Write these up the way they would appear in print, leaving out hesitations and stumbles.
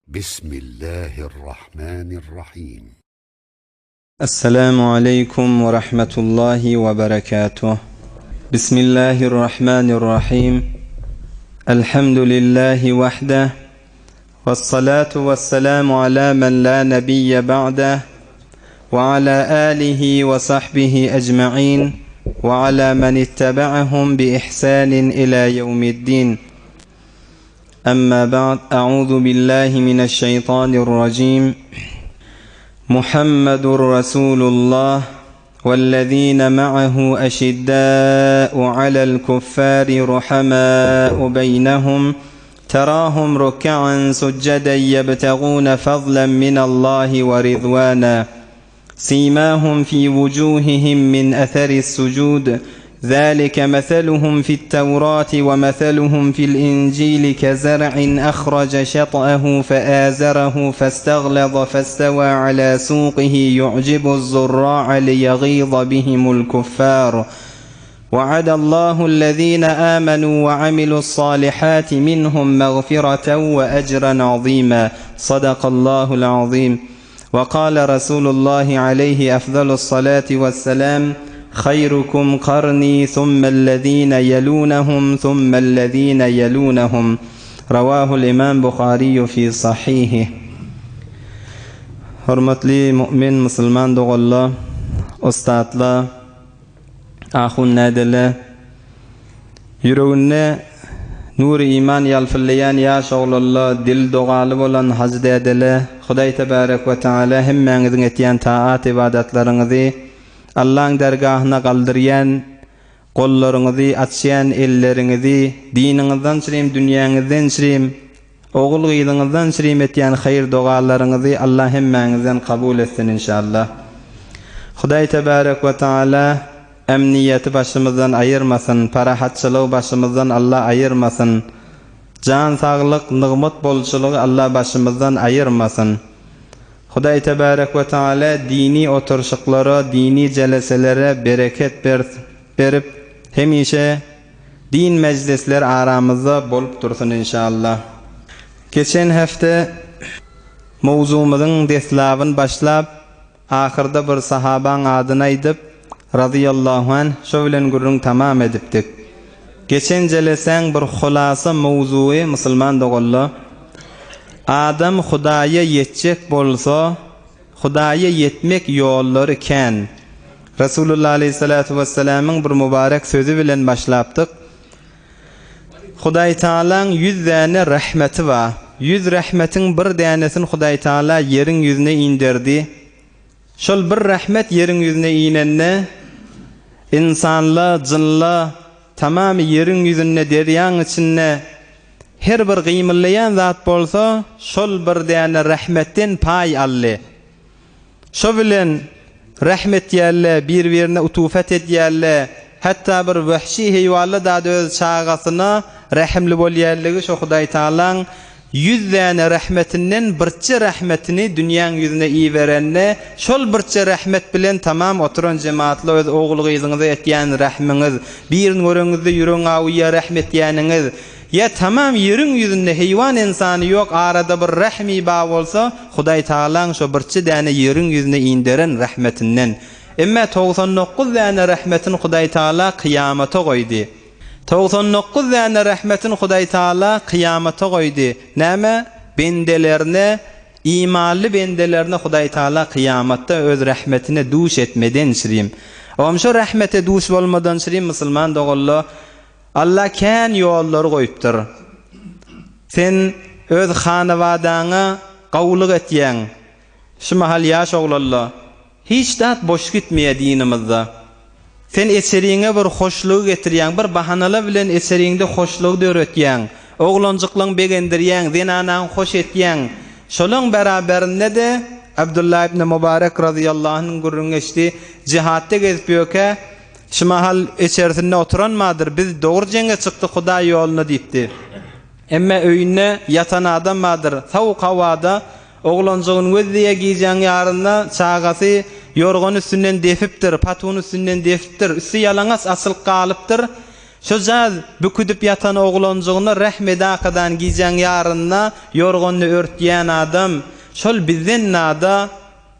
بسم الله الرحمن الرحيم. السلام عليكم ورحمة الله وبركاته بسم الله الرحمن الرحيم الحمد لله وحده والصلاة والسلام على من لا نبي بعده وعلى آله وصحبه أجمعين وعلى من اتبعهم بإحسان إلى يوم الدين أما بعد أعوذ بالله من الشيطان الرجيم محمد رسول الله والذين معه أشداء على الكفار رحماء بينهم تراهم ركعا سجدا يبتغون فضلا من الله ورضوانا سيماهم في وجوههم من أثر السجود ذلك مثلهم في التوراة ومثلهم في الإنجيل كزرع أخرج شطأه فآزره فاستغلظ فاستوى على سوقه يعجب الزراع ليغيظ بهم الكفار وعد الله الذين آمنوا وعملوا الصالحات منهم مغفرة وأجرا عظيما صدق الله العظيم وقال رسول الله عليه أفضل الصلاة والسلام خيركم قرني ثم الذين يلونهم ثم الذين يلونهم رواه الإمام بخاري في صحيحه Hormatly mu'min musulman doganlar, ussatlar, ahun dädeler, ýüreginde nury iman ýalpyllaýan ýaş oglanlar, dili dogaly bolan hajy dädeler, Hudaý tebarek we taala hemmäňiziň etýän taat-ybadatlaryňyzy Allaň dergahyna galdyrýan gollaryňyzy, açýan elleriňizi, diniňizden çyrim, dünýäňizden çyrim, Ogul-gyzyňyzdan çirim etýän haýyr-dogalaryňyzy Allah hemmäňizden kabul etsin inşallah. Hudaý tebarek we taala emniýeti başymyzdan aýyrmasyn, parahatçylygy başymyzdan Allah aýyrmasyn. Jan saglyk, nygmat bolçulygy Allah başymyzdan aýyrmasyn. Hudaý tebarek we taala dini oturşyklara, dini jeleselere bereket berip hemişe Din mejlisler aramyzda bolup dursun inşallah. Geçen hepde mowzugymyzyň deslabyn başlap, ahyrda bir sahabaň adyny aýdyp, razyýallahu anh, şo bilen gürrüň tamam edipdik. Geçen jelesäň bir hulasa mowzugy musulman doganlar, Adam Hudaýa ýetjek bolsa, Hudaýa ýetmek ýollary kän. Resulullah aleýhissalatu wessalamyň bir mübarek sözi bilen başlapdyk. Hudaýtagalaň ýüz däne rehmeti bar. Ýüz rehmetiň bir dänesini Hudaýtagala ýeriň ýüzüne inderdi. Şol bir rehmet ýeriň ýüzüne inende, ynsanla, jynla, tamamy ýeriň ýüzünde, derýaň içinde, Her bir gymyldaýan zat bolsa, şol bir däne rehmetden paý aldy. Şo bilen rehm etýärler, bir-birine utufat edýärler, hatda bir wehşi heýwanla-da öz çagasyna rehimli bolýanlygy şo Hudaýtagalaň ýüz däne rehmetinden birçe rehmetini dünýäň ýüzüne iberende, şol birçe rehmet bilen tamam oturan jemaatla öz ogul-gyzyňyza etýän rehmiňiz, birini göreňizde ýüregiň awuýar rehm etýäniňiz, Ýa tamam ýeriň ýüzünde heýwan ynsany ýok arada bir rehmi ba bolsa Hudaý Tagalaň şo birçe däne ýeriň ýüzüne inderen rehmetinden. Emmä 99 däne rehmetin Hudaý Tagala kyýamata goýdy. 99 däne rehmetin Hudaý Tagala kyýamata goýdy. Näme? Bendelerine imanly bendelerine Hudaý Tagala kyýamatda öz rehmetine duş etmeden çirim. Oňam şo rehmete duş bolmadan çirim musulman doganlar Alla kän ýollary goýupdyr. Sen öz hanabadaňa gowulyk etýäň. Şu mahal ýaş oglanla, hiç zat boş gitmeýär dinimizde. Sen eçeriňe bir hoşlugy getirýäň, bir bahanalar bilen eçeriňde hoşlugy döretýäň. Oglanjyklaň begendirýäň, zenanaňy hoş etýäň. Şolaň beraberinde-de Abdullah ibn Mubarek razyýallahu anhuň gürrüňi geçdi, jihatda gezip ýörkä, Şu mahal içerisinde oturan bardyr, biz dogry jeňe çykdyk Hudaý ýolunda diýipdi. Emme öýünde ýatan adam bardyr, sowuk howada oglanjygyny gözleýär gijäň ýarynda çagasy ýorgan üstünden depipdir, patuny üstünden depipdir, üsti ýalaňaç açylyp galypdyr. Şojaz büküdip ýatan oglanjygyna rähm edakadan gijäň ýarynda ýorganyny örtýän adam, şol bizden nada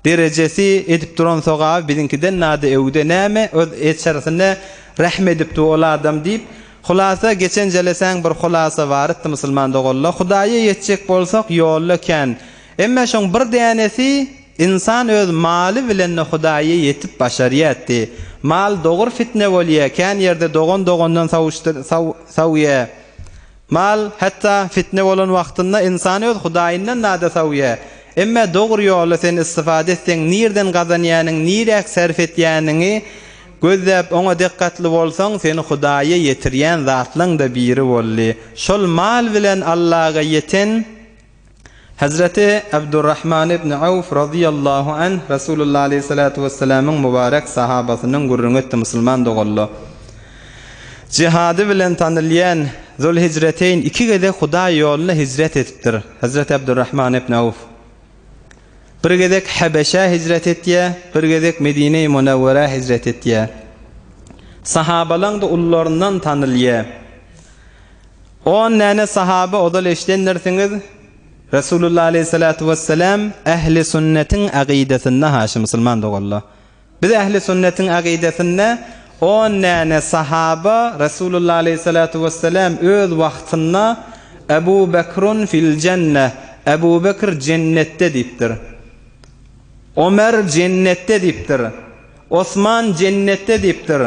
derejesi edip duran sogaby biziňkiden nada öwde näme öz eçersine rähm edipdi ol adam diýip, hulasa geçen jelesäň bir hulasa barypdy musulman doganlar Hudaýa ýetjek bolsak ýolda kän Emme şoň bir dänesi ynsan öz maly bilen-de Hudaýa ýetip başarýatdy. Mal dogur fitne bolýa, kän ýerde dogan dogandan sawýa. Mal, hatda, fitne bolan wagtynda ynsan öz Hudaýyndan nada sawýa. Emme dogry ýola sen istifade etseň, nirden gazanýanyň, niräk sarf etýäniňi gözläp oňa dykgatly bolsaň, seni Hudaýa ýetirýän zatlaň-da biri boldy. Şol mal bilen Allaga ýeten Hezreti Abdurrahman ibn Awf razyýallahu anh Resulullah aleýhissalatu wessalamyň mübarek sahabasynyň gürrüňi etdi, Musulman doganlar! Jihady bilen tanylýan Zulhijreteýn iki gezek Hudaý ýoluna hijret edipdir. Hezreti Abdurrahman ibn Awf bir gezek Habeşä hijret etýär, bir gezek Medine-i Munewwerä hijret etýär. Sahabalaň-da ulularyndan tanylýar. On däne sahaba ozal eşidendirsiňiz, Resulullah aleýhissalatu wessalam ähli sünnetiň agydasynda haşy musulman doganlar. Biz ähli sünnetiň agydasynda on däne sahaba Resulullah aleýhissalatu wessalam öz wagtynda Ebu Bekrun fil jenne, Ebu Bekr jennetde diýipdir. Omer jennetde diýipdir. Osman jennetde diýipdir.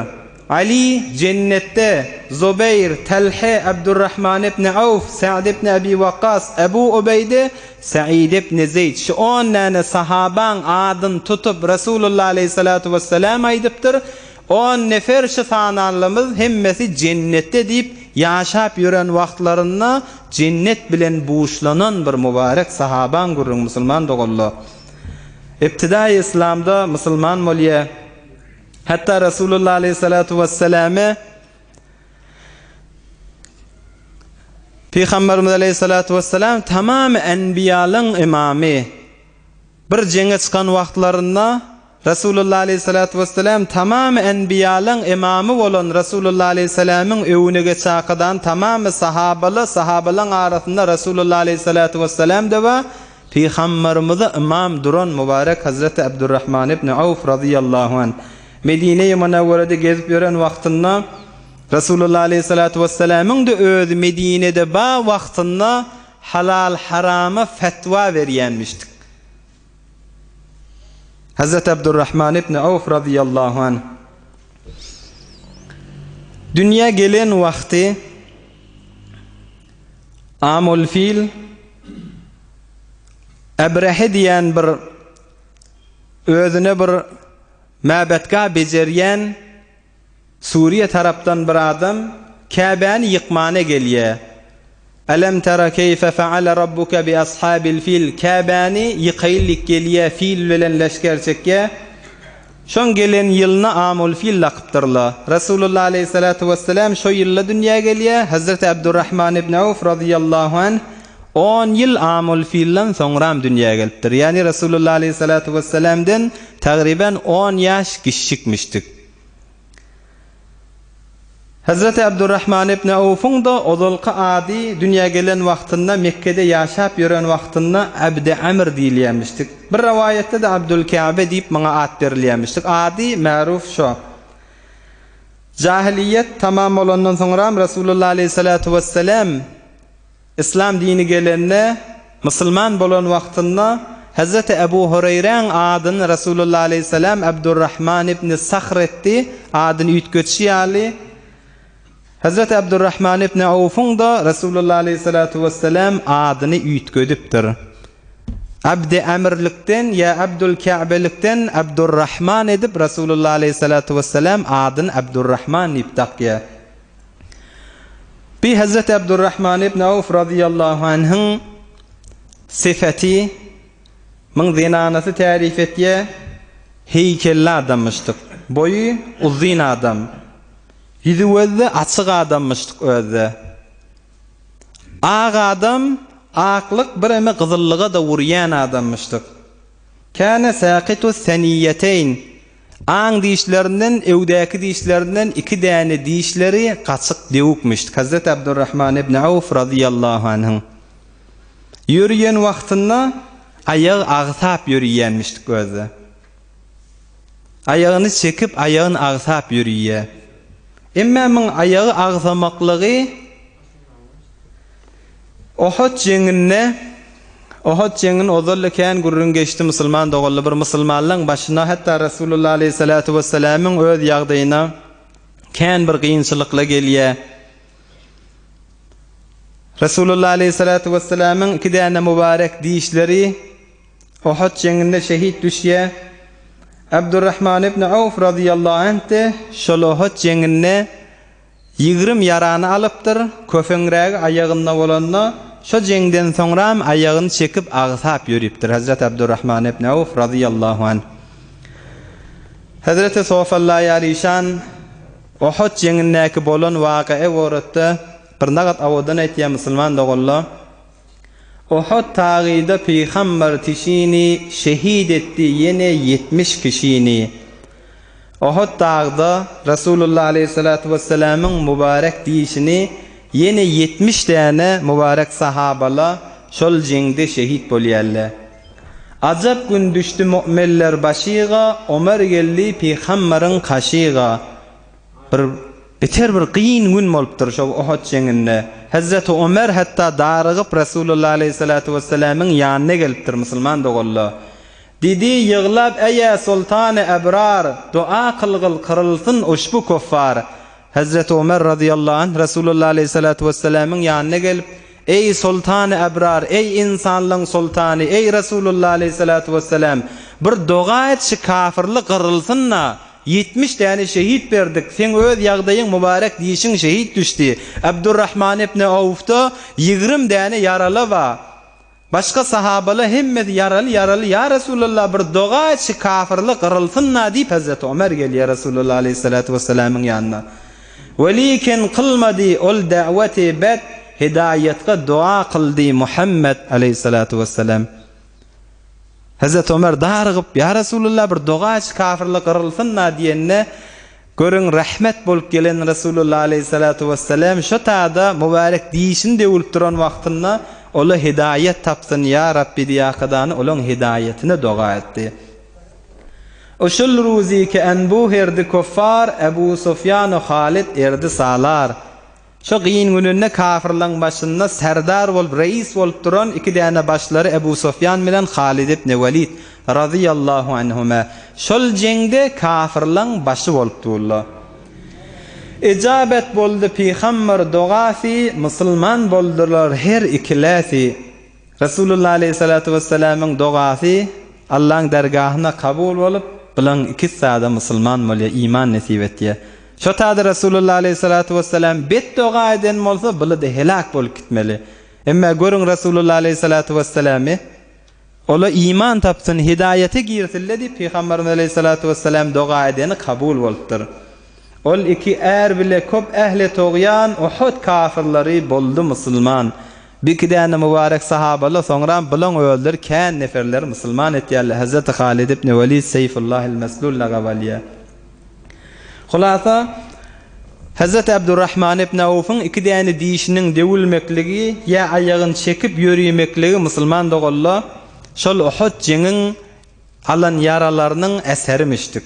Aly jennetde, Zubeýr, Talhe, Abdurrahman ibn Awf, Sa'd ibn Abi Wakkas, Ebu Ubeýde, Sa'id ibn Zeýd. Şu on däne sahabaň adyny tutup Resulullah aleýhissalatu wessalam aýdypdyr, On nefer şu sananlymyz hemmesi jennetde diýip ýaşap ýören wagtlarynda jennet bilen buşlanan bir mübarek sahabaň gürrüňi musulman doganlar. Ibtidaýy yslamda musulman bolýar. Hatda Resulullah aleýhissalatu wesselame Pygamberimiz aleýhissalatu wesselam tamam enbiýalaryň imamy. Bir jeňe çykan wagtlarynda Resulullah aleýhissalatu wesselam tamam enbiýalaryň imamy bolan Resulullah aleýhissalamyň öwüne geçakadan tamamy sahabalar sahabalaryň arasynda Resulullah aleýhissalatu wesselam-da bar Pygamberimize ymam duran mübarek Hazreti Abdurrahman ibn Awf razyýallahu anh Medine-i Munawwerede gezip ýören wagtynda Resulullah aleýhissalatu wessalamyň-da özi Medinede ba wagtynda halal-harama fetwa berýänmişdik. Hazreti Abdurrahman ibn Awf razyýallahu anh dünýä gelen wagty Amul fil Ebrehe diýen bir özüne bir mäbetgah bejerýän Suriýe tarapdan bir adam Käbäni ýykmana gelýär. Elem tera keýfe feale rabbuke bi ashabil fil Käbäni ýykaýyn diýip gelýär, fil bilen leşger çekýär. Şoň gelen ýylyna Amul fil dakypdyrlar. Resulullah aleýhissalatu wessalam şo ýylda dünýä gelýär. Hezreti Abdurrahman ibn Awf razyýallahu anh on ýyl Amul filden soňram dünýä gelipdir. Ýagny Resulullah aleýhissalatu wessalamden tagryban on ýaş giçjikmişdik. Hezreti Abdurrahman ibn Awfyň-da ozalky ady dünýä gelen wagtynda Mekgede ýaşap ýören wagtynda Abdi Amr diýilýärmişdik. Bir rowaýatda-da Abdulkäbe diýip muňa at berilýärmişdik. Ady märuf şo. Jahylyýet tamam bolandan soňram Resulullah aleýhissalatu wessalam Yslam dini gelende, musulman bolan wagtynda Hezreti Ebu Hureýräň adyny Resulullah aleýhissalam Abdurrahman ibn Sahr etdi, adyny üýtgetişi ýaly, Hezreti Abdurrahman ibn Awfyň-da Resulullah aleýhissalatu wessalam adyny üýtgedipdir. Abdi Amrlikden ýa Abdul Käbelikden Abdurrahman edip Resulullah aleýhissalatu wessalam adyny Abdurrahman diýip dakýar. Bi Hezreti Abdurrahman ibn Awf razyýallahu anhyň syfaty myň zenanasy tärif etýär, Heýkelli adammyşdyk, boýy uzyn adam, ýüzi gözde açyk adammyşdyk özde. Ak adam, aklyk bireme gyzyllyga-da urýan adammyşdyk. Käne sakitus seniýeteýn. Aň dişlerinden, öwdäki dişlerinden iki däne dişleri gaçyk döwükmişdi. Hazreti Abdurrahman ibn Awf razyýallahu anhyň ýörüýen wagtynda aýagy agsap ýörüýänmişdik özde. Aýagyny çekip, aýagyny agsap ýörüýä. Emmä muň aýagy agsamaklygy Ohud jeňinde Ohud jeňini ozal-da kän gürrüň geçdi musulman doganlar bir musulmanlaň başyna hatda Resulullah aleýhissalatu wessalamyň öz ýagdaýyna kän bir gynçylykla gelýä. Resulullah aleýhissalatu wessalamyň iki däne mübarek dişleri Ohud jeňinde şehit düşýä. Abdurrahman ibn Awf razyýallahu anh-de şol Ohud jeňinde Ýigrim ýarany alypdyr, köfeňrägi aýagynda bolanda, şo jeňden soňram aýagyny çekip agsap ýöripdir Hezreti Abdurrahman ibn Awf razyýallahu anh. Hezreti Sofallaý Alyşan Ohud jeňindäki bolan waky'a boratda bir nagat owadan aýtýar musulman doganlar. Ohud tagyda pygamber tişini şehit etdi ýene 70 kişini. Ohud dagda Resulullah aleýhissalatu wessalamyň mübarek dişini ýene 70 däne mübarek sahabala şol jeňde şehit bolýarlar. Ajap gün düşdi mu'minler başyga Omer geldi pygamberiň kaşyga. Bir beter bir gyn gün bolupdyr şo Ohud jeňinde. Hezreti Omer hatda darygyp Resulullah aleýhissalatu wessalamyň ýanyna gelipdir musulman doganlar. Diýdi, ýyglap Eýä soltany ebrar, dua kylgyl kyrylsyn uşbu kuffar. Hezreti Omer razyýallahu anh Resulullah aleýhissalatu wessalamyň ýanyna gelip, Eý soltany ebrar, eý ynsanlaň soltany, eý Resulullah aleýhissalatu wessalam, bir doga et şi kafyrly gyrylsyn-da, 70 däne şehit berdik, seň öz ýagdaýyň mübarek dişiň şehit düşdi. Abdurrahman ibn Awfda ýigrim däne ýarala ba. Başga sahabala hemmesi ýaraly ýaraly ýa Resulallah bir doga et şi kafyrly gyrylsyn-da diýip Hezreti Omer gelýär Resulallah aleýhissalatu wessalamyň ýanyna. Welikin kylmady ol da'weti bet hidaýatga doga kyldy Muhammet aleýhissalatu wessalam. Hezreti Ömer darygyp, Ýa Resulallah, bir doga et, şu kafyrlar gyrylsyn-da diýende, görüň, rahmet bolup gelen Resulallah aleýhissalatu wessalam şo tada mübärek dişini döwülip duran wagtynda ola hidaýat tapsyn, ýa Rabbi diýakadany olaň hidaýatyna doga etdi. Uşul ruzi ki enbuh erdi kuffar, Ebu Sufýan-u Halid erdi salar. Şo gyn gününde kafyrlaň başynda serdar bolup, reis bolup duran iki däne başlary Ebu Sufýan bilen Halid ibn Welid, razyýallahu anhuma, şol jeňde kafyrlaň başy bolup durlar. Ijabet boldy pygamber dogasy, musulman boldular her ikiläsi. Resulullah aleýhissalatu wessalamyň dogasy Allaň dergahyna kabul bolup, bulaň ikisi-de musulman bolýar, iman nesip etýär. Şo tada Resulullah aleýhissalatu wessalam bet doga eden bolsa, buly-da helak bolup gitmeli. Emma görüň Resulullah aleýhissalatu wessalamy, Ola iman tapsyn, hidaýete girsinle diýip Pygamberimiz aleýhissalatu wessalam doga edeni kabul bolupdyr. Ol iki är bile köp ähli togýan Uhud kafyrlary boldy musulman. Bir iki däne mübarek sahabalar soňram bulaň özleri kän neferleri musulman etýärler Hezreti Halid ibn Welid Seýfullahil Meslul lagap alýar. Hulasa Hezreti Abdurrahman ibn Awfyň iki däne dişiniň döwülmekligi ýa aýagyny çekip ýörimekligi musulman doganlar şol Uhud jeňiň alan ýaralarynyň eserimişdik.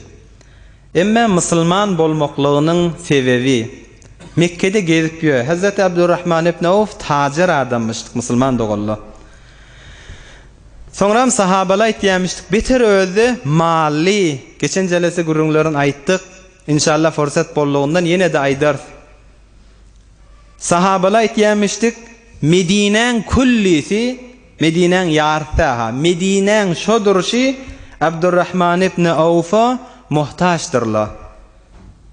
Emme musulman bolmaklygynyň sebebi, Mekgede gezip ýör. Hezreti Abdurrahman ibn Awf tajir adammyşdyk musulman doganlar. Soňram sahabalar aýtýamyşdyk, beter özi mally. Geçen jelese gürrüňlerini aýtdyk. Inşallah fursat boldugyndan ýene-de aýdarys. Sahabalar aýtýamyşdyk, Medinäň küllisi Medinäň ýarysy-ha, Medinäň şo durşy Abdurrahman ibn Awfa muhtaçdyrlar.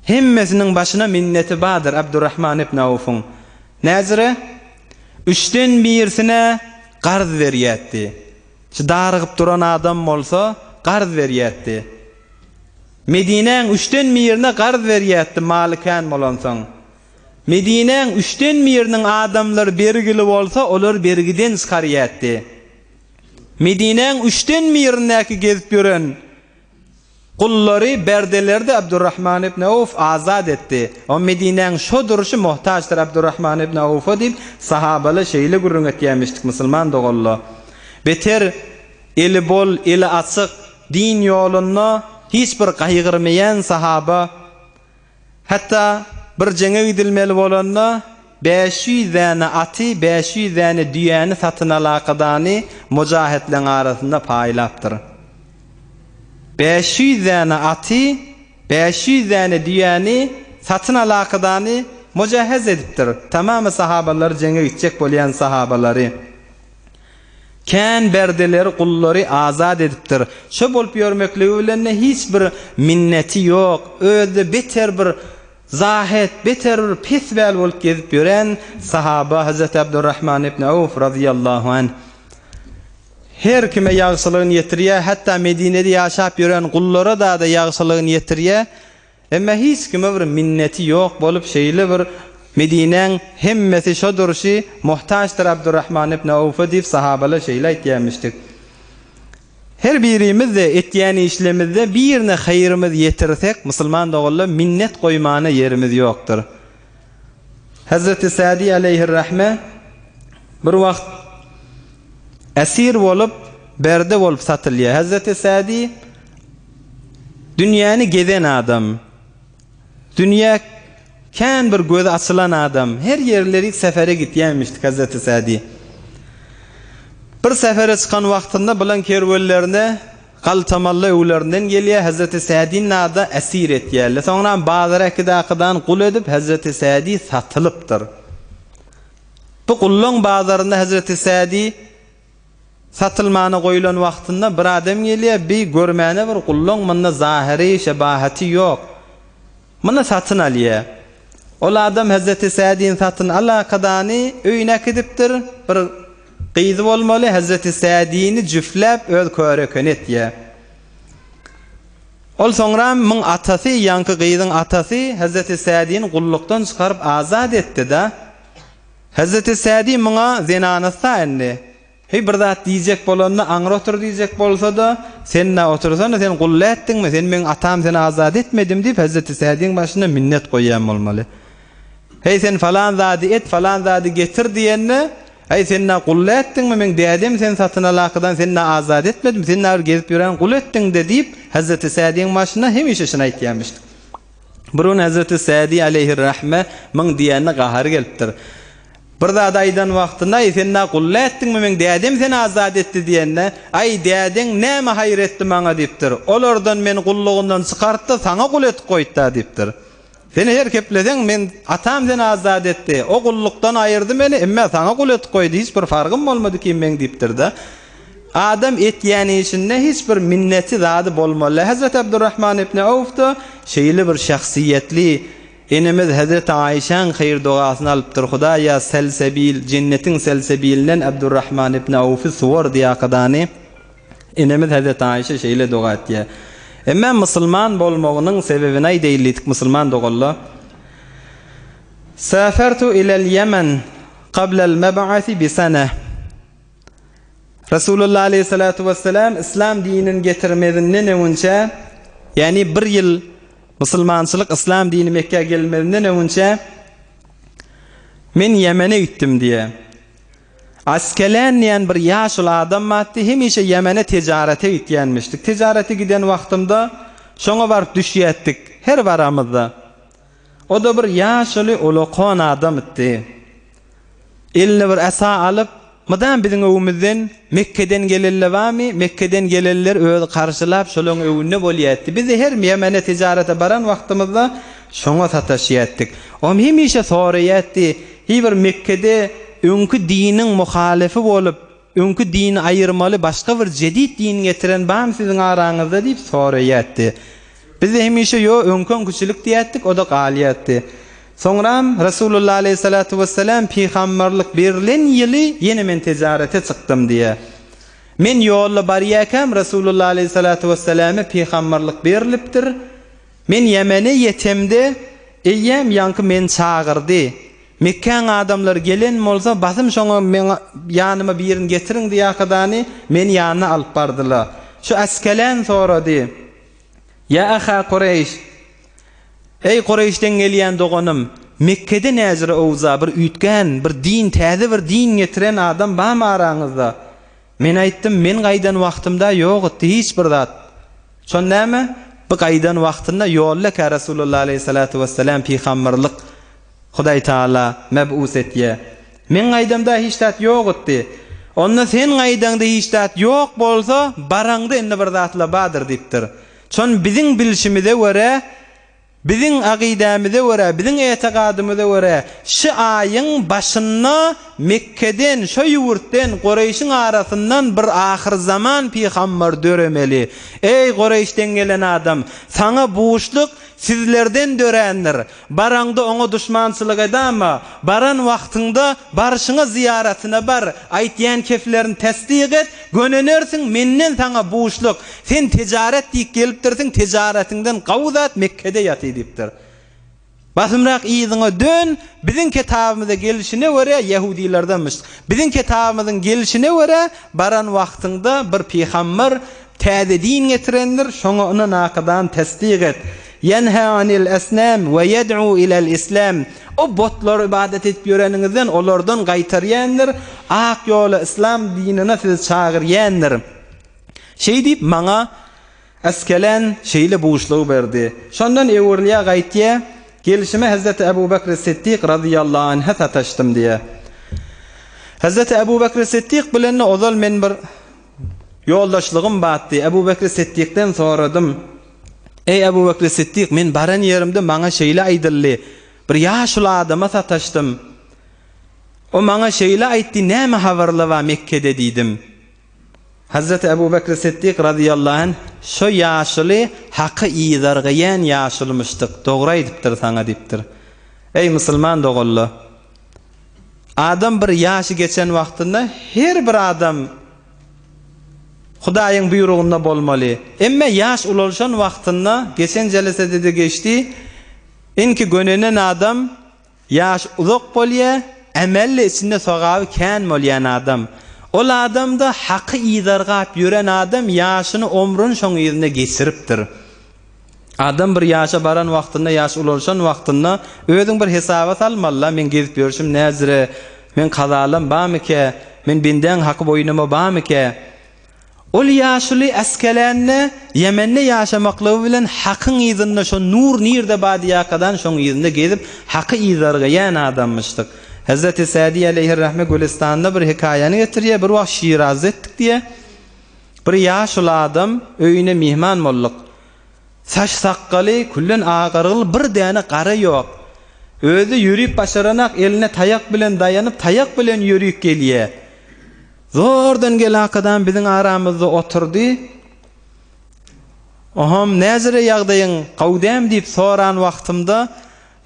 Hemmesiniň başyna minneti bardyr Abdurrahman ibn Awfyň. Näzire? Üçden birisine garz berýärdi. Şu darygyp duran adam bolsa, garz berýärdi. Medinäň üçden birine garz berýärdi maly kän bolansoň. Medinäň üçden biriniň adamlary bergili bolsa, olar bergiden çykarýardy. Medinäň üçden birindäki gezip ýören. Gullary, berdeleri-de Abdurrahman ibn Awf azat etdi. O Medinäň şo durşy muhtaçdyr Abdurrahman ibn Awfa diýip, sahabalar şeýle gürrüň etýämişdik musulman doganlar. Beter eli bol, eli açyk, din ýolunda hiç bir gaýgyrmaýan sahaba. Hatda bir jeňe gidilmeli bolanda, 500 däne aty, 500 däne düýäni satyn alakadany mujahetleň arasynda paýlapdyr. 500 däne aty, 500 däne düýäni satyn alakadany mujahhez edipdir. Tamamy sahabalary jeňe gitjek bolýan sahabalary. Kän berdeleri, gullary azat edipdir. Şo bolup ýörmekligi bilen-de hiç bir minneti ýok, özi-de beter bir zahet, beter bir pespäl bolup gezip ýören sahaba Hezreti Abdurrahman ibn Awf razyýallahu anh. Her kime ýagşylygyny ýetirýär, hatda Medinede ýaşap ýören gullara-da-da ýagşylygyny ýetirýär. Emma hiç kime bir minneti ýok bolup şeýle bir Medinäň hemmesi şo durşy muhtaçdyr Abdurrahman ibn Awfa diýip sahabalar şeýle aýtýarmyşdyk. Her birimiz-de etýän işlemizde birine haýrymyz ýetirsek musulman doganlar minnet goýmana ýerimiz ýokdur. Hezreti Sadi aleýhirrahme bir wagt esir bolup berde bolup satylýar. Hezreti Sadi Dünýäni gezen adam. Dünýä kän bir gözi açylan adam. Her ýerlerik sefere gitýänmişdik Hezreti Sädi. Bir sefere çykan wagtynda bulan kerwenlerine galtamally öwlerinden gelýär, Hezreti Sädini nada esir etýärler. Soňram bazara äkidakydan gul edip Hezreti Sädi satylypdyr. Bu gullaň bazarynda Hezreti Sädi Satylmana goýulan wagtynda bir adam gelýär, bi görmäne bir gullaň munda zahyry şebahaty ýok. Muny satyn alýar. Ol adam Hezreti Sädini satyn alakadany öýüne äkidipdir, bir gyzy bolmaly, Hezreti Sädini jüfläp öz körekeni etýär. Ol soňram muň atasy, ýaňky gyzyň atasy Hezreti Sädini gullukdan çykaryp azat etdi-da. Hezreti Sädi muňa zenanysda indi. Heý, bir zat diýjek bolanda aňry otur diýjek bolsa-da, sen-ä otursana, sen gul dätdiňmi, sen meň atam seni azat etmedimi diýip, Hezreti Sädiň başyna minnet goýýan bolmaly. Heý, sen falan zady et, falan zady getir diýende, Heý, sen-ä gul dätdiňmi, meň dädem seni satyn alakydan sen-ä azat etmedimi, sen-ä bir gezip ýören gul etdiň-de diýip, Hezreti Sädiň başyna hemişe şuny aýtýarmyş. Bir gün Hezreti Sädi aleýhirrahme myň diýenine gahary gelipdir. Bir zady aýdan wagtynda, Aý, sen nä gulla etdiňmi, meň dädem seni azat etdi diýende, Aý, dädeň näme haýyr etdi maňa diýipdir. Olardan meni gullugyndan çykartdy, saňa gul edip goýdy-da diýipdir. Sen her kepleseň, men atam seni azat etdi, o gullukdan aýyrdy meni, emme saňa gul edip goýdy, hiç bir fargym bolmady kim meň diýipdir-de. Adam etýän işinde hiç bir minneti zady bolmaly. Hezreti Abdurrahman ibn Awf-da şeýle bir şahsyýetli enemiz Hezreti Aýşäň haýyr-dogasyny alypdyr, Hudaýa Selsebil, jennetiň Selsebilinden Abdurrahman ibn Awfy suwar diýakadany enemiz Hezreti Aýşe şeýle doga etýär. Emma musulman bolmagynyň sebebini aýdaýyl diýdik musulman doganlar. Safertu ilel Ýemen kablel meb'asi bi sene. Resulullah aleýhissalatu wessalam yslam dinini getirmezinden öňünçä, ýagny bir ýyl musulmançylyk yslam dini Mekgä gelmezinden öňünçä men Ýemene gitdim diýýär. Askelän diýen bir ýaşuly adam bardy, hemişe Ýemene tijarete gitýänmişdik. Tijarete giden wagtymda şoňa baryp düşýärdik her baramyzda. O-da bir ýaşuly ulakan adamydy. Eline bir asa alyp, mydam biziň öwümizden Mekgeden gelenler barmy, Mekgeden gelenler özi garşylap şolaň öwünde bolýardy. Biz-de her Ýemene tijarete baran wagtymyzda şoňa sataşýardyk. Oam hemişe soraýardy, Hiý bir Mekgede öňki diniň muhalyfy bolup, öňki dini aýyrmaly başga bir jedit din getiren barmy siziň araňyzda diýip soraýardy. Biz-de hemişe ýo, öňki-öňküçilik diýerdik, o-da galýardy. Soňram Resulullah aleýhissalatu wessalam pygamberlik berlen ýyly ýene men tijarete çykdym diýýär. Men ýolda barýarkam Resulullah aleýhissalatu wessalame pygamberlik berlipdir. Men Ýemene ýetemde eýýäm ýaňky meni çagyrdy. Mekgäň adamlary gelen bolsa basym şoňa meň ýanyma birini getiriň diýakadany meni ýanyna alyp bardylar. Şu Askelän sorady. Ýa aha Kureýş! Eý Kureýşden gelýän doganym! Mekgede näjire owza bir üýtgän, bir din, täze bir din getiren adam barmy araňyzda? Men aýtdym, men gaýdan wagtymda ýokdy hiç bir zat. Şon näme? Bu gaýdan wagtynda ýolda-kä Resulullah aleýhissalatu wessalam pygamberlik Hudaý Taala meb'us etýä. Men gaýdamda hiç zat ýokdy. Onda sen gaýdaňda hiç zat ýok bolsa, baraňda indi bir zatla bardyr diýipdir. Şon biziň bilşimize görä, Biziň akydämize görä, biziň etigadymyza görä, şy aýyň başynda Mekgeden, şo ýurtden, Kureýşiň arasyndan bir ahyrzaman pygambar döremeli. Eý, Kureýşden gelen adam! Saňa buşluk sizlerden dörändir. Baraňda oňa duşmançylyk edama. Baran wagtyňda barşyňa zyýaratyna bar, aýtýan keflerini tassyk et, Gönenersiň menden saňa buşluk. Sen tejaret diýip gelipdirsiň, tejaretiňden gawy zat Mekgede ýaty diýipdir. Basymrak yzyňa dön, biziň ketabymyza gelşine görä ýehudylardanmyş. Biziň ketabymyzyň gelşine görä baran wagtyňda bir pygamber täze din getirendir, şoňa ynan akydan tassyk et. Ýenhä anil esnam we ýed'u ilel islam. O botlara ybadat edip ýöreniňizden olardan gaýtarýandyr, ak ýola yslam dinine sizi çagyrýandyr. Şeý diýip maňa Askelan şeýle buşlugy berdi. Şondan öwrülýär gaýtýar, gelşime Hezreti Ebu Bekri Siddik razyýallahu anha sataşdym diýýär. Hezreti Ebu Bekri Siddik bilen-de ozal men bir ýoldaşlygym batdy. Ebu Bekri Siddikden soradym. Eý, Ebu Bekri Siddik, men baran ýerimde maňa şeýle aýdyldy, Bir ýaşuly adama sataşdym. O maňa şeýle aýtdy, näme habarlar bar Mekgede diýdim. Hazreti Ebu Bekri Siddik razyýallahu anh, Şo ýaşuly Haky yzargaýan ýaşulymyşdyk, dogry aýdypdyr saňa diýipdir. Eý, musulman doganlar! Adam bir ýaşy geçen wagtynda her bir adam Hudaýyň buýrugynda bolmaly. Emme ýaş ulalşan wagtynda, geçen jelesede-de geçdi, inki gönenen adam ýaş uzak bolýa, emelli içinde sogaby kän bolýan adam. Ol adam-da Haky yzargap ýören adam ýaşyny omrüni şoň yzynda geçiripdir. Adam bir ýaşa baran wagtynda, ýaş ulalşan wagtynda özüň bir hesaba salmaly-la, meň gezip ýörşüm näzire, meň kazalam barmykä, men bendäň haky boýnuma barmykä? Ol ýaşuly Äskelände, Ýemende ýaşamaklygy bilen Hakyň yzynda şo nur nirde bar diýýärkadan şoň yzynda gezip Haky yzargaýan adammyşdyk. Hezreti Sädi aleýhirrahme Gülüstanda bir hekaýany getirýär, bir wagt Şirazda etdik diýýär. Bir ýaşuly adam öýüne myhman bolduk. Saç-sakgaly külden agargyl bir däne gara ýok. Özi ýörüp başaranak eline taýak bilen daýanyp taýak bilen ýörüp gelýä. Zordan gelakadam biziň aramyzda oturdy. Oham näzire ýagdaýyň gowy dämi diýip soran wagtymda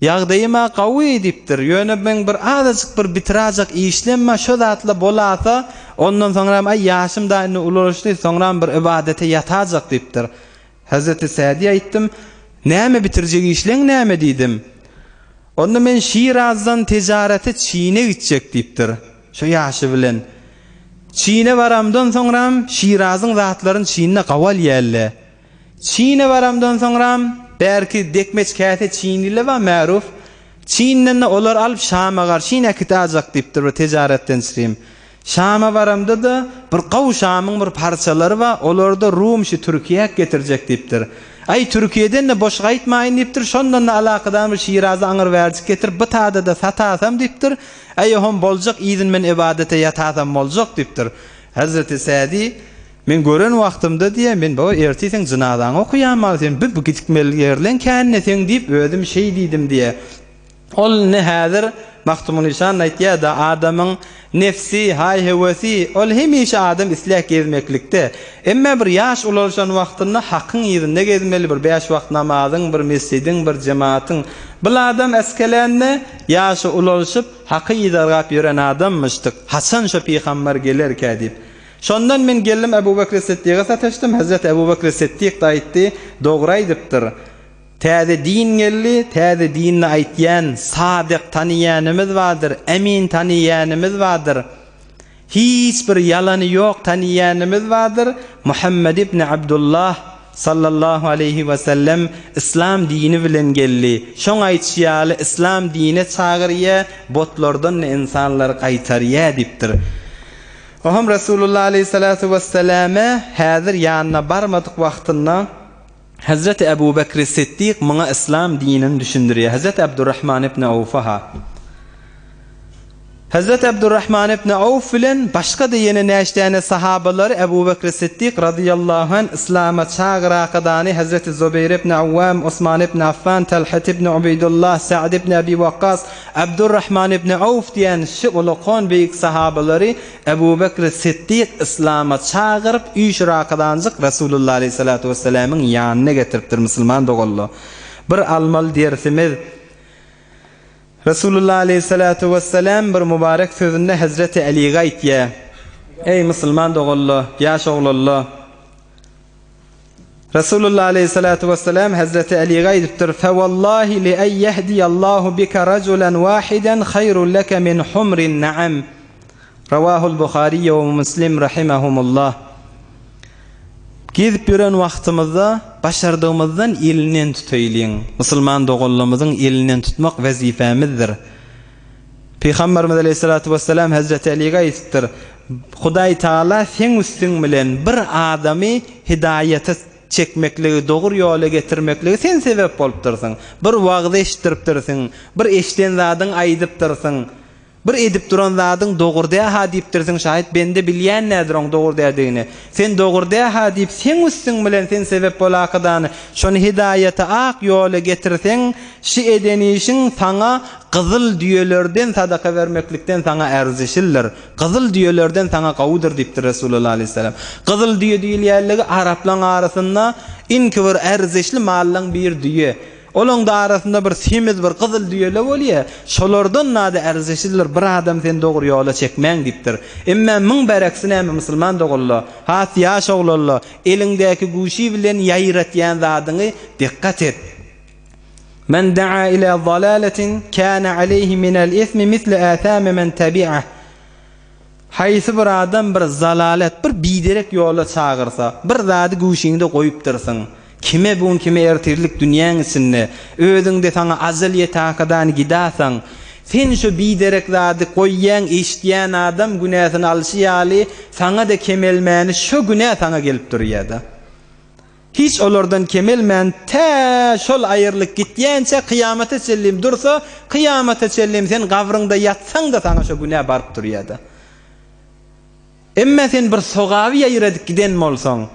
Ýagdaýym-a gawy diýipdir, ýöne meň bir azajyk bir bitirajak işlem bar, şo zatla bolasa, ondan soňram aý ýaşym da indi ulalyşdy, soňram bir ybadete ýatajak diýipdir. Hezreti Sädiýe aýtdym, Näme bitirjek işleň näme diýdim. Onda men Şirazdan tejarete Çine gitjek diýipdir. Şo ýaşy bilen. Çine baramdan soňram Şirazyň zatlaryny Çinde gawy alýalle. Çine baramdan soňram, bärki dekmeç käse çinlile bar märuf. Çinden-de olar alyp Şama garşyn äkidajak diýipdir bir tejaretden çyrim. Şama baramda-da bir gowy Şamyň bir parçalary bar, olary-da Rum şi Türkiýäk getirjek diýipdir. Aý Türkiýeden-de boş gaýtmaýyn diýipdir, şondan-da alakadan bir Şirazy aňyr bärjik getirip bu tada-da satasam diýipdir. Aý oham boljak yzyn men ybadete ýatasam boljak diýipdir. Hezreti Sädi. Men gören wagtymda diýýär, men baba ertir seň jynazaňy okaýanmaly sen bi gitmeli ýerleň kände seň diýip özüm şeý diýdim diýýär. Ol indi häzir Magtymguly şan aýtýar-da adamyň nefsi, haý-höwesi ol hemişe adam isläk gezmeklikde. Emme bir ýaş ulalşan wagtynda hakyň yzynda gezmeli bir bäş wagt namazyň, bir mesjidiň, bir jemaatyň. Bil adam äskelände ýaşy ulalşyp haky yzargap ýören adammyşdyk. Haçan şo pygambar gelerkä diýip. Şondan men geldim Ebu Bekri Siddiga sataşdym, Hezreti Ebu Bekri Siddik-de aýtdy, Dogry aýdypdyr. Täze din geldi, täze dinini aýtýan sadyk tanyýanymyz bardyr, emin tanyýanymyz bardyr. Hiç bir ýalany ýok tanyýanymyz bardyr, Muhammed ibn Abdullah. Sallallahu aleýhi we sellem Yslam dini bilen geldi. Şoň aýtşy ýaly Yslam dine çagyrýa, botlardan-da ynsanlary gaýtarýa diýipdir. Oňam Resulullah aleýhissalatu wesselame häzir ýanyna barmadyk wagtynda Hezreti Ebu Bekri Siddik muňa Yslam dinini düşündirýär. Hezreti Abdurrahman ibn Awfa-ha. Hezreti Abdurrahman ibn Awf bilen başga-da ýene näçe däne sahabalary Ebu Bekri Siddik razyýallahu anh Yslama çagyrakadany Hezreti Zubeýr ibn Awwam, Osman ibn Affan, Talhat ibn Ubeýdullah, Sa'd ibn Abi Wakkas, Abdurrahman ibn Awf diýen şu ulakan beýik sahabalary Ebu Bekri Siddik Yslama çagyryp üýşürakadanjyk Resulullah aleýhissalatu wessalamyň ýanyna getiripdir musulman doganlar. Bir almaly dersimiz Resulullah aleýhissalatu wessalam bir mübarek sözünde Hezreti Alyga aýtýar, Eý musulman doganlar, ýaş oglanlar! Resulullah aleýhissalatu wessalam Hezreti Alyga aýdypdyr, Fewallahi li en ýehdiyallahu bike rajulan wahiden haýrun leke min humrin naam. Rawahul Buhariýe we Muslim rahimahumullah. Gezip ýören wagtymyzda başardygymyzdan elinden tutaýlyň. Musulman doganlarymyzyň elinden tutmak wezipemizdir. Pygamberimiz aleýhissalatu wessalam Hezreti Alyga aýdypdyr, Hudaý Tagala seň üstüň bilen bir adamy hidaýata çekmekligi, dogry ýola getirmekligi sen sebäp bolupdyrsyň. Bir wagyz eşitdiripdirsiň, bir eşiden zadyňy aýdypdyrsyň. Bir edip duran zadyň dogry dä-ha diýipdirsiň şaýat bende bilýän däldir oň dogry däldigini. Sen dogry dä-ha diýip seň üstüň bilen sen sebep bolakadany şony hidaýata ak ýola getirseň şi eden işiň saňa gyzyl düýelerden sadaka bermeklikden saňa erzişildir. Gyzyl düýelerden saňa gowudyr diýipdir Resulullah aleýhissalam. Gyzyl düýe diýilýänligi araplaň arasynda iňki bir erzişli mallaň bir düýe. Olaň-da arasynda bir semiz bir gyzyl düýele bolýa, şolardan nada ärzeşidir, bir adam seni dogry ýola çekmäň diýipdir. Emmä müň bereksi näme musulman doganla, has ýaş oglanla, eliňdäki güýçi bilen ýaýratýan zadyňy dikgat et. Men daa ila zalaletin kana aleýhi minel ismi misli athami men tabi'ah. Haýsy bir adam bir zalalet, bir biderek ýola çagyrsa, bir zady güýşiňde goýupdyrsyň. Kime bu gün, kime ertirlik dünýäň içinde, özüňde saňa ajal ýetakadan gidasaň, sen şo biderek zady goýýaň, eşidýän adam günäsini alşy ýaly, saňa-da kemelmäni şo günä saňa gelip durýada. Hiç olardan kemelmän, tä şol aýrylyp gitýänçä kyýamata çenlim dursa, kyýamata çenlim sen gabryňda ýatsaň-da saňa şo günä baryp durýa-da. Emme sen bir sogaby ýaýradyp giden bolsaň,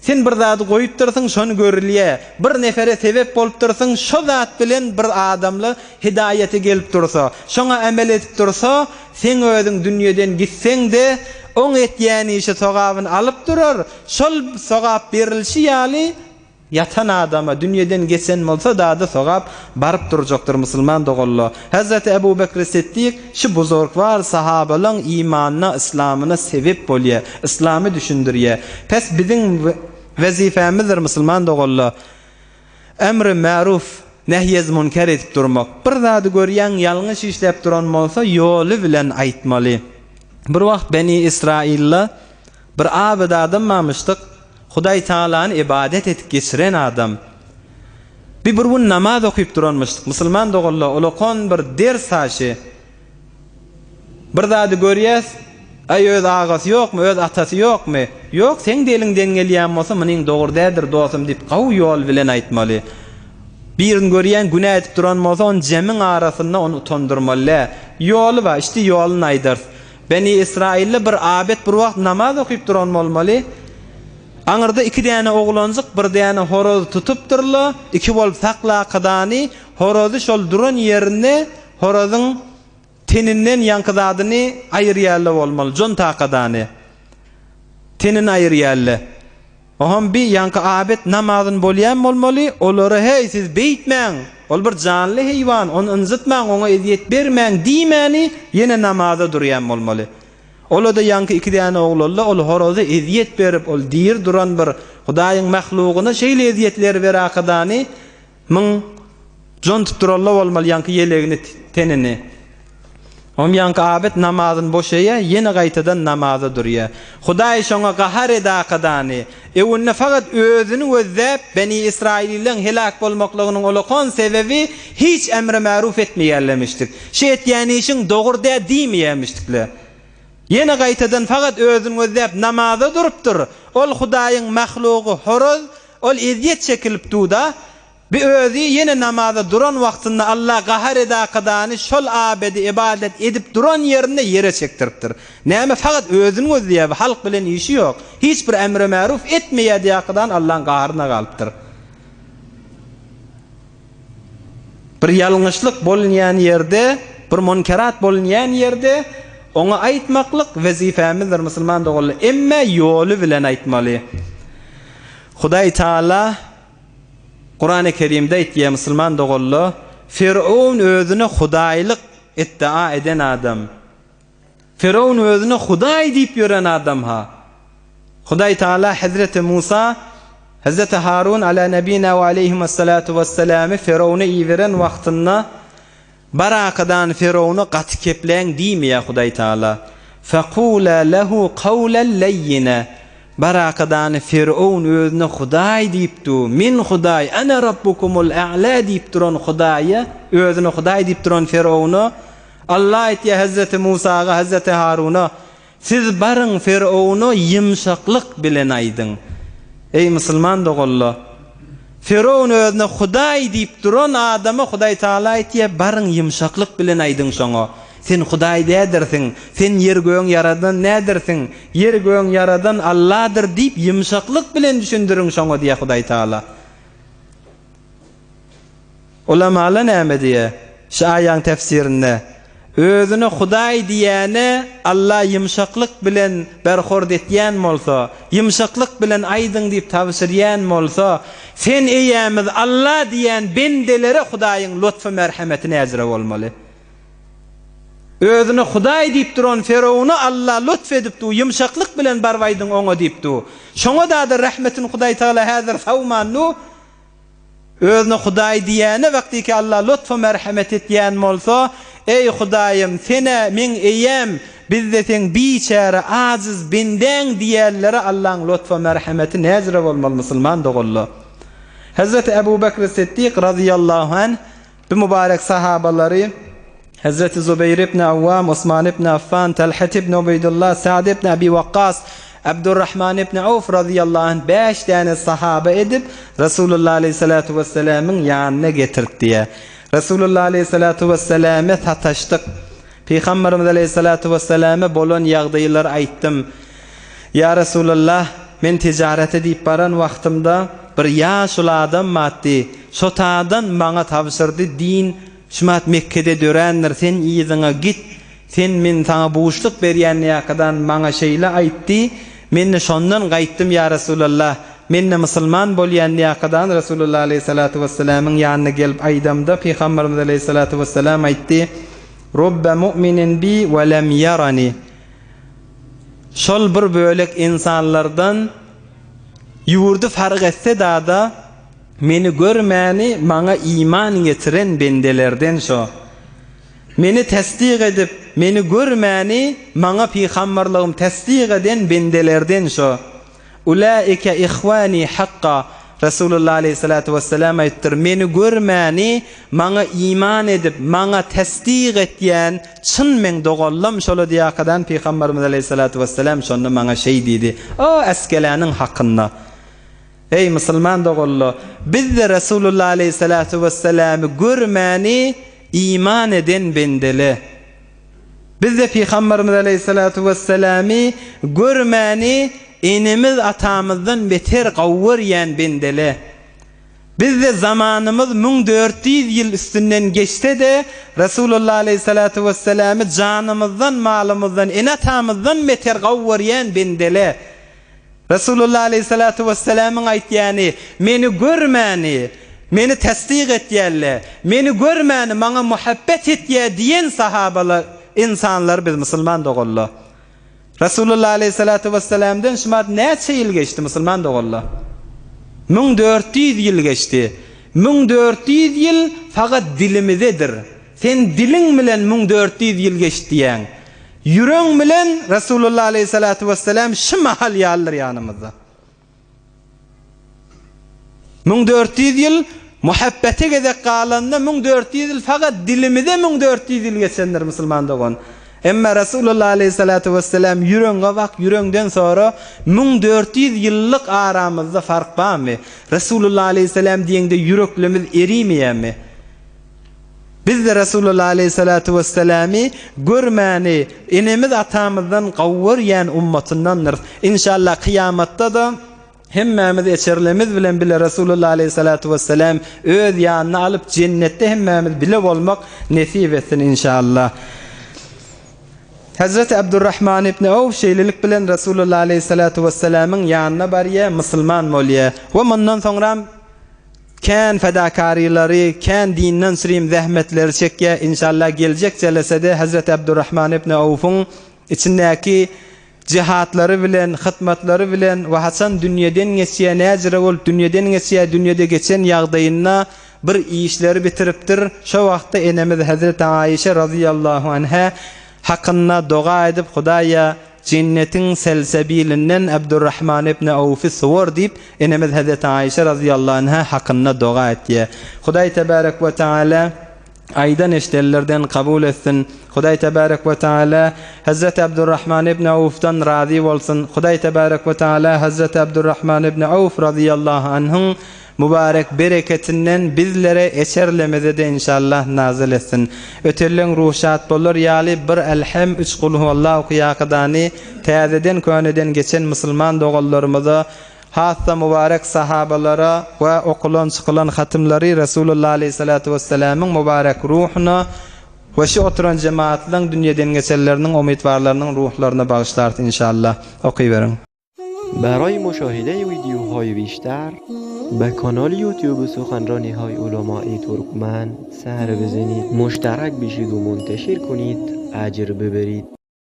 sen bir zady goýupdyrsyň, şony görülýä, bir nefere sebep bolupdyrsyň, şo zat bilen bir adamla hidaýata gelip dursa, şoňa emel edip dursa, seň özüň dünýeden gitseň-de, oň etýän işi sogabyny alyp durar, Şol sogap berilşi ýaly ýatan adama dünýeden geçen bolsa dada sogap baryp durjakdyr musulman doganlar. Hezreti Ebu Bekri Siddik şu buzurgwar sahabalaň imanyna yslamyna sebep bolýa yslamy düşündirýä. Pes biziň wezifämizdir musulman doganlar emri maruf nehyez munker edip durmak. Bir zady görýäň ýalňyş işläp duran bolsa ýoly bilen aýtmaly. Bir wagt Beni Israilda Bir abid adam barmyşdyk, Hudaý Tagalany ybadat edip geçiren adam. Bir bir gün namaz okyp duranmyşdyk. Musulman doganlar, ulakan bir ders haşy. Bir zady görýäs, Aý öz agasy ýokmy, öz atasy ýokmy? Ýok, seň de eliňden gelýän bolsa, munyň dogry däldir dosum diýip gawy ýol bilen aýtmaly. Birini görýäň günä edip duran bolsa, ony jemiň arasynda ony utandyrmaly däl. Ýoly bar, işdi ýoluny aýdarys. Beni Ysraýylda bir abet bir wagt namaz okyp duran bolmaly. Aňyrda iki däne oglanjyk bir däne horozy tutupdyrla, iki bolup saklakydany, horozy şol duran ýerinde horozyň teninden ýaňky zadyny aýyrýarla bolmaly, jon takadany. Tenini aýyrýarla. Oham bi ýaňky abet namazyn bolýan bolmaly, olara heý siz beýtmäň, ol bir janly heýwan, ony ynjytmaň, oňa ezýet bermäň diýmäni ýene namaza durýan bolmaly. Ola-da ýaňky iki däne oglanla ol horaza ezýet berip, ol diri duran bir Hudaýyň mahlugyna şeýle ezýetleri berakadany Myň jon tutduralla bolmaly ýaňky ýelegini tenini. Oňam ýaňky abet namazyny boşaýa, ýene gaýtadan namaza durýa. Hudaý şoňa gahar edakadany, öwünde fakat özüni gözläp, Beni Israýylylaň heläk bolmaklygynyň olakan sebebi hiç emri-märuf etmeýärlemişdik. Şu etýän işiň dogur dä diýmeýärmişdikle. Ýene gaýtadan fakat özüni gözläp namaza durupdyr. Ol Hudaýyň mahlugy horoz, ol ezýet çekilip du-da. Bi özi ýene namaza duran wagtynda Alla gahar edakadany şol abedi ybadat edip duran ýerinde ýere çekdiripdir. Näme fakat özüni gözleýär bi halk bilen işi ýok. Hiç bir emre märuf etmeýär diýakadan Allaň gaharyna galypdyr. Bir ýalňyşlyk bolunýan ýerde, bir munkerat bolunýan ýerde oňa aýtmaklyk wezipemizdir musulman doganlar. Emme ýoly bilen aýtmaly. Hudaý Taala Kurany Kerimde aýtýar musulman doganlar, Firown özüne hudaýlyk iddia eden adam. Firown özüne hudaý diýip ýören adam ha. Hudaý Taala Hezreti Musa, Hezreti Harun ala nebina we aleyhimussalatu vesselamy Firowna iberen wagtynda Barakadan Firowna gaty kepläň diýmeýär Hudaý Taala. Fekula lehu kawlen leýýine. Barakadany Firown özüne Hudaý diýip du, Men Hudaý, Ene Rabbukumul A'la diýip duran Hudaýa, özüne Hudaý diýip duran Firowna, Allah aýtýar Hezreti Musaga, Hezreti Haruna, Siz baryň Ferowna ýymşaklyk bilen aýdyň. Eý musulman doganlar! Ferown özüne Hudaý diýip duran adama Hudaý Tagala aýtýar, baryň ýymşaklyk bilen aýdyň şoňa. Sen Hudaý dädirsiň, sen ýer-gögüň ýaradan dädirsiň, ýer-gögüň ýaradan Alladyr diýip ýymşaklyk bilen düşündiriň şoňa diýýär Hudaý Tagala. Ulamalar näme diýýär şu aýaň tefsirinde? Özüne Hudaý diýýäne Alla ýumşaklyk bilen berhord etýän bolsa, ýumşaklyk bilen aýdyň diýip tabşyrýan bolsa, sen eýämiz Alla diýýän bendelere Hudaýyň lutfy-merhemeti näjüre bolmaly? Özüne Hudaý diýip duran Ferowna Alla lutf edip du, ýumşaklyk bilen baryp aýdyň oňa diýip du. Şoňa-da-da rehmetini Hudaý Tagala häzir sawman du. Özüne Hudaý diýýäne wagtyky Alla lutf-u merhemet etýän bolsa, Eý, Hudaýym, Sen-ä meň Eýäm, biz-de Seň biçäre, ajyz bendäň diýýänlere Allaň lutf-u merhemeti näjüre bolmaly musulman doganlar? Hezreti Ebu Bekri Siddik razyýallahu anh Bu mübarek sahabalary Hezreti Zubeýr ibn Awwam, Osman ibn Affan, Talhat ibn Ubeýdullah, Sa'd ibn Abi Wakkas, Abdurrahman ibn Awf razyýallahu anh bäş däne sahaba edip Resulullah aleýhissalatu wessalamyň ýanyna getirtdiýär. Resulullah aleýhissalatu wessalame sataşdyk. Pygamberimiz aleýhissalatu wessalama bolan ýagdaýlary aýtdym. Ýa Resulallah, men tijarete diýip baran wagtymda bir ýaşuly adam batdy. Şo tadan maňa tabşyrdy, din şumat Mekgede dörändir, sen yzyňa git, sen men saňa buşluk berýän ýakadan maňa şeýle aýtdy, men-de şondan gaýtdym ýa Resulallah, men-de musulman bolýan ýakadan Resulallah aleýhissalatu wessalamyň ýanyna gelip aýdamda Pygamberimiz aleýhissalatu wessalam aýtdy, Rubbe mu'minin bi we lem ýarani. Şol bir bölek ynsanlardan ýurdy fark etse dada meni görmäni maňa iman getiren bendelerden şo. Meni tesdik edip meni görmäni maňa pygamberlygym tesdik eden bendelerden şo. Ulaike ihwani hakka, Resulullah aleýhissalatu wessalam aýdypdyr, Meni görmäni, maňa iman edip, maňa tasdyk etýän çyn meň doganlam şola diýakadan Pygamberimiz aleýhissalatu wessalam şonda maňa şeý diýdi, O Eskeläniň hakynda. Eý musulman doganlar, biz-de Resulullah aleýhissalatu wessalamy görmäni iman eden bendele. Biz-de Pygamberimiz aleýhissalatu wesselamy görmäni enemiz-atamyzdan beter gowy görýän bendele. Biz-de zamanymyz 1400 ýyl üstünden geçse-de, Resulullah aleýhissalatu wesselamy janymyzdan, malymyzdan, ene-atamyzdan beter gowy görýän bendele. Resulullah aleýhissalatu wessalamyň aýtýany, Meni görmäni, meni tassyk etýärler, meni görmäni maňa muhabbet etýär diýen sahabalar, ynsanlar biz musulman doganlar. Resulullah aleýhissalatu wessalamdan şumat näçe ýyl geçdi musulman doganlar? 1400 ýyl geçdi. 1400 ýyl fakat dilimizedir. Sen diliň bilen 1400 ýyl geçdi diýýäň. Ýüregiň bilen Resulullah aleýhissalatu wessalam şu mahal ýalydyr ýanymyzda. 1400 ýyl muhabbete gezek galanda 1400 ýyl fakat dilimize 1400 ýyl geçendir musulman dogan. Emma Resulullah aleýhissalatu wessalam ýüregiňe bak, ýüregiňden sora 1400 ýyllyk aramyzda fark barmy? Resulullah aleýhissalam diýeňde ýüreklerimiz erimeýärmi? Biz-de Resulullah aleýhissalatu wesselamy görmäni enemiz atamyzdan gowy görýän ummatyndandyrys. Inşallah kyýamatda-da hemmämiz eçerlemiz bilen bile Resulullah aleýhissalatu wesselam öz ýanyna alyp jennetde hemmämiz bile bolmak nesip etsin inşallah. Hezreti Abdurrahman ibn Awf şeýlelik bilen Resulullah aleýhissalatu wesselamyň ýanyna barýar, musulman bolýar we mundan soňram Kän fedakarylary, kän dinden sürüm zähmetleri çekýär. Inşallah geljek jelesede Hezreti Abdurrahman ibn Awfyň içindäki jihatlary bilen, hytmatlary bilen we haçan dünýeden geçýär, näjire bolup dünýeden geçýär, dünýede geçen ýagdaýynda bir işleri bitiripdir. Şo wagtda enemiz Hezreti Aişe razyýallahu anha hakynda doga edip, Hudaýa, Jennetiň selsebilinden Abdurrahman ibn Awfy suwar diýip, enemiz hezreti Aişe razyýallahu anha hakynda doga etýär. Hudaý tebärek we taala aýdan eşidenlerden kabul etsin. Hudaý tebärek we taala hezreti Abdurrahman ibn Awfdan razy bolsun. Hudaý tebärek we taala hezreti Abdurrahman ibn Awf razyýallahu anhuň Mübarek bereketinden bizlere eçerlemizede inşallah nazyl etsin. Ötenleň ruhy şat bolar ýaly bir Elhem üç Kulhuallah okyýakydany täzeden köneden geçen musulman doganlarymyza hasda mübarek sahabalara we okulan çykylan hatymlary Resulullah aleýhissalatu wessalamyň mübarek ruhuna we şu oturan jemaatlaň dünýeden geçenleriniň umytwarlarynyň ruhlaryna bagyşlarys inşallah. Okyberiň. برای مشاهده ویدیوهای بیشتر به کانال یوتیوب سخنرانی های علمای ترکمن سر بزنید مشترک بشید و منتشر کنید اجر ببرید.